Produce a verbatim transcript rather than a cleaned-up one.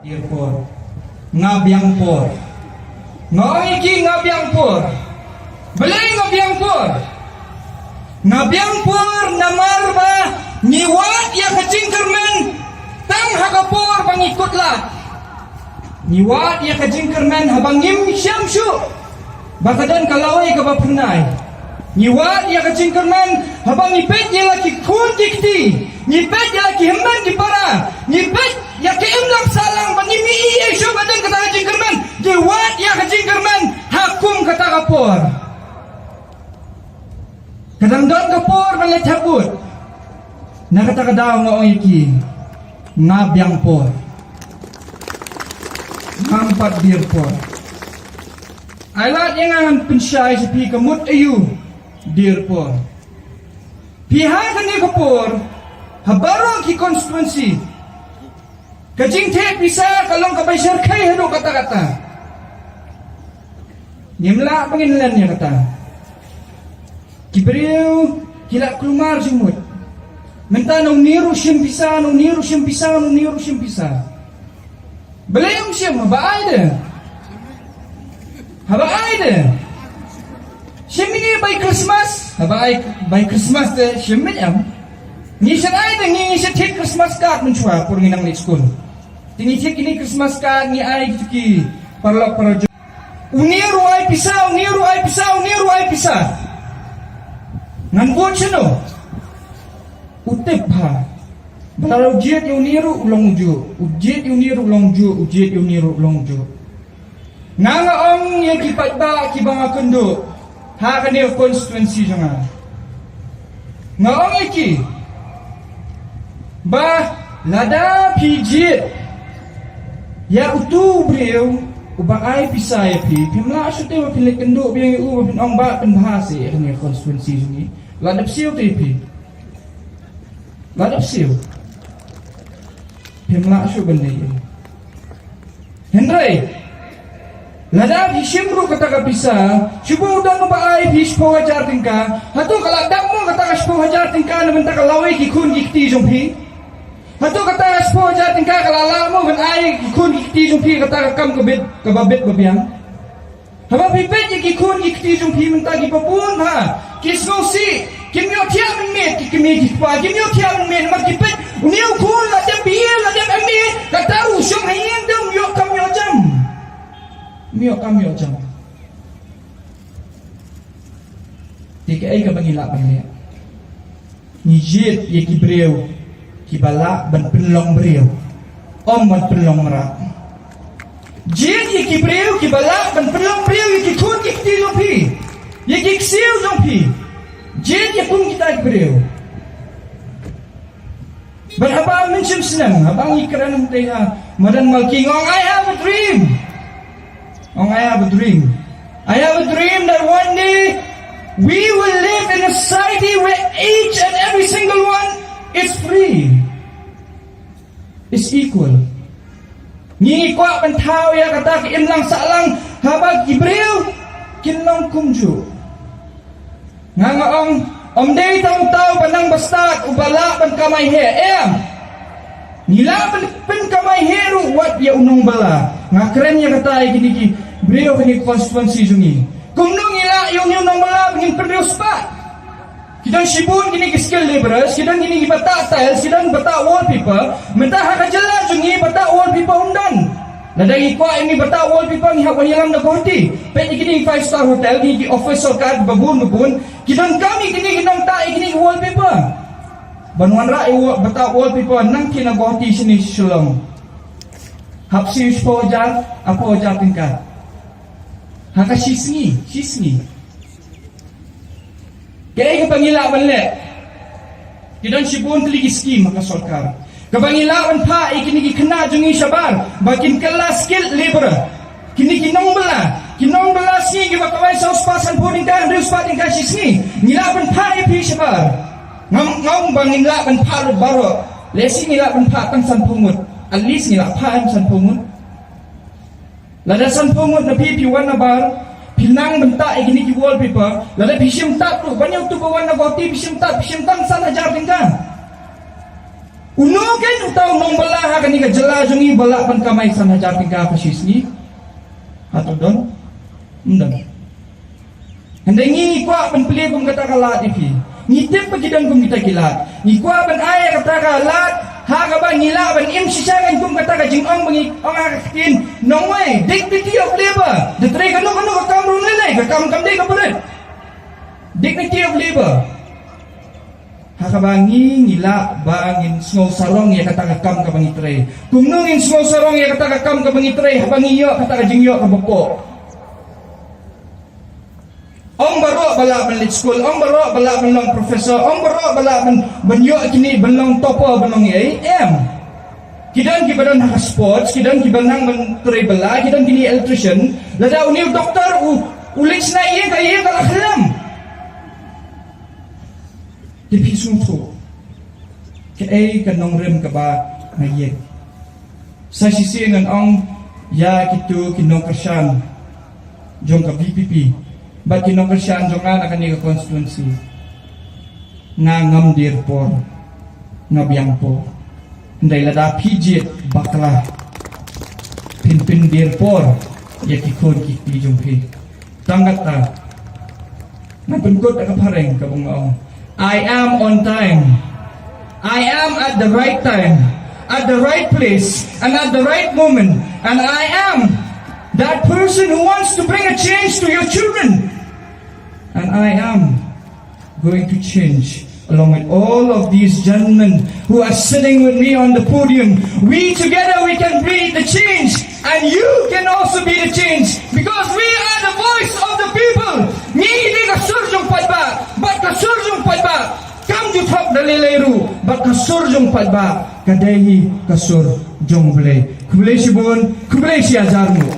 Dir por. Nga biang por. Nga ong ïa ki nga biang por. Balei nga biang por? Nga biang por namar ba ngi wad ïa ka jingkyrmen tang ha ka por ba ngi kut lad. Ngi wad ïa ka jingkyrmen haba ngim shem shuh ba ka don ka lawei kaba pynai. Ngi wad ïa ka jingkyrmen haba ngi peit ïa la ki khun ki kti, ngi peit ïa la ki hynmen ki para, ngi peit ïa ka imlang sahlang ba ngim ïohi shuh ba don kata ka jingkyrmen. Ngi wad ïa ka jingkyrmen ha kum kata ka por. Ka dang don ka por ban leit ha booth. Na kata ka daw nga ong ïa ki, nga biang por. Ngam pat dir por. Ai lad ïa nga ngan pynshai sha phi ka mut aïu dir por. Phi ha kane ka por ha baroh ki constituency ka jingtheh pisa ka long kaba shyrkhei haduh katta katta. Ngim lah ba ngin len ïa kata. Ki briew ki la kulmar jingmut. Mynta na une ruh shim pisa, na une ruh shim pisa, na une ruh shim pisa. Balei ym shim, haba ai de. Haba ai de. Shim ïa ngi bai Christmas, haba ai bai Christmas te shim ïa ngi. Ngi shait ai de, ngi, ngi shait thied Christmas card mynshuwa por ngi nang leit skul. Te ngi thied kine Christmas card ngi ai kito ki paralok parajor. Une ruh ai pisa, une ruh ai pisa, une ruh ai pisa. Ngan bud shano? U tip bha. Ba lada u jied ïa une ruh u long ujuh, u jied ïa une ruh u long ujuh, u jied ïa une ruh u long ujuh. Nga nga ong ïa ki paidbah kiba nga kynduh ha kane ka constituency jong nga. Nga ong ïa ki ba lada phi jied ïa utu u briew uba ai pisa ïa phi, phim lah shuh te ba phin leit kynduh biang ïa u ba phin ong ba pynbha seh ïa kane ka constituency jong ngi. Lada phi siew te phi. Lada phi siew. Phim lah shuh ban leit. Hynrei lada phi shim ruh kata ka pisa, shu ba u don uba ai phi shiphew hajar tyngka, hato ka la dap mo kata ka shiphew hajar tyngka na bynta ka lawei ki khun ki kti jong phi? Hato kata ka shiphew hajar tyngka ka la lah mo ban ai ki khun ki kti jong phi kata ka kam ka bit kaba bit ba biang? Haba phi peit ïa ki khun ki kti jong phi mynta kiba bun bha ki sngewsih, kim ïoh thiah mynmiet ki kmie ki kpa, kim ïoh thiah mynmiet namar ki peit une u khun la dep B A la dep M A, kata ruh u shong ha ïing de um ïoh kam ïoh jam. Um ïoh kam ïoh jam. Te kaei kaba ngi lah ban leh? Ngi jied ïa ki briew kiba lah ban pynlong briew, ym ban pynlong mrad. Jied ïa ki briew kiba lah ban pynlong briew ïa ki khun ki kti jong phi, ïa ki ksiew jong phi. Jied ïa kum kita ki briew. Bad haba mynshim snem, haba ngi kren hangtei ha madan Malki, nga ong, "I have a dream." Ong, "I have a dream. I have a dream that one day we will live in a society where each and every single one is free, is equal." Ngi kwah ban thaw ïa kata ka imlang sahlang haba ki briew kin long kumjuh. Nga nga ong, ym dei tang uta uba nang ba stad uba lah ban kamai heh, em. Ngi lah ban pynkamai heh ruh wat ïa u nongbylla. Nga kren ïa kata ïa kine ki briew kine ki constituency jong ngi. Kumno ngi lah ïa u nongbylla ba ngin pynriewspah? Ki don shibun kine ki skilled labourers, ki don kine ki ba tah tiles, ki don ba tah wallpaper. Mynta ha ka jylla jong ngi ba tah wallpaper ym don. Lada ngi kwah ïa kine ba tah wallpaper ngi hap ban ïalam na Guwahati. Peit ïa kine ki five star hotel, kine ki office sorkar ba bun ba bun. Ki donkam ïa kine ki nongtah ïa kine ki wallpaper. Ban wanrah ïa u ba tah wallpaper nangta na Guwahati shane sha Shillong. Hap siew shiphew hajar, arphew hajar tyngka. Ha ka shi sngi, shi sngi. Kaei kaba ngi lah ban leh? Ki don shibun tylli ki skim ha ka sorkar. Kaba ngi lah ban phah ïa kine ki khynnah jong ngi shabar ba kin kylla skilled labour. Kine ki nongbylla, ki nongbylla sngi kiba kawei saw spah sanphew tyngka, hynriew spah tyngka shi sngi. Ngi lah ban phah ïa phi shabar. Ngam, ngam ba ngin lah ban phah lut baroh. Lehse ngi lah ban phah tang sanphew ngut. At least ngi lah phah em sanphew ngut. Lada sanphew ngut na phi phi wan nabar, phi nang ban tah ïa kine ki wallpaper, lada phi shim tap ruh, ban ïa utu ba wan na Guwahati phi shim tap, phi shim tang san hajar tyngka. Uno ken uta u nongbylla ha kane ka jylla jong ngi ba lah ban kamai san hajar tyngka ha shi sngi? Hato don? Ym don. Hynrei ngi ngi kwah ban plie kum kata ka lad ïa phi. Ngi tip ba ki don kum kita ki lad. Ngi kwah ban ai ïa kata ka lad ha kaba ngi lah ban im shisha ngan kum kata ka jingong ba ngi ong ha ka ktien nongwei, dignity of labor. Da trei kano kano ka kam ruh lei lei, ka kam kam dei ka barit. Dignity of labor. Ha kaba ngi ngi lah ba ngin sngew sarong ïa kata ka kam kaba ngi trei. Kumno ngin sngew sarong ïa kata ka kam kaba ngi trei haba ngi ïoh kata ka jingïoh kaba pop? Ong baroh ba lah ban leit skul, ong baroh ba lah ban long professor, ong baroh ba lah ban ban ïoh kine ban long topper ban long ei em. Ki don kiba don ha ka sports, ki don kiba nang ban trei bylla, ki don kine electrician. Lada une u doktor u u leit shna ïing ka ïing ka la khlem. Te phi sngewthuh kaei ka nongrim kaba nga ïeng. Sa shisien ngan ong ïa kito ki nongkyrshan jong ka V P P bad ki nongkyrshan jong nga na kane ka constituency. Nga ngam dier por, nga biang por. Hynrei lada phi jied bakla, phin pyndier por ïa ki khun ki kti jong phi. Tang kata, nga pynkut da ka phareng kaba nga ong, I am on time. I am at the right time, at the right place, and at the right moment. And I am that person who wants to bring a change to your children. And I am going to change along with all of these gentlemen who are sitting with me on the podium. We together we can bring the change, and you can also be the change, because we are the voice of the people. Ngi dei ka sur jong paidbah, bad ka sur jong paidbah kam ju thok da lei lei ruh, bad ka sur jong paidbah ka dei hi ka sur jong U Blei. Khublei shibun, khublei shihajar nguh.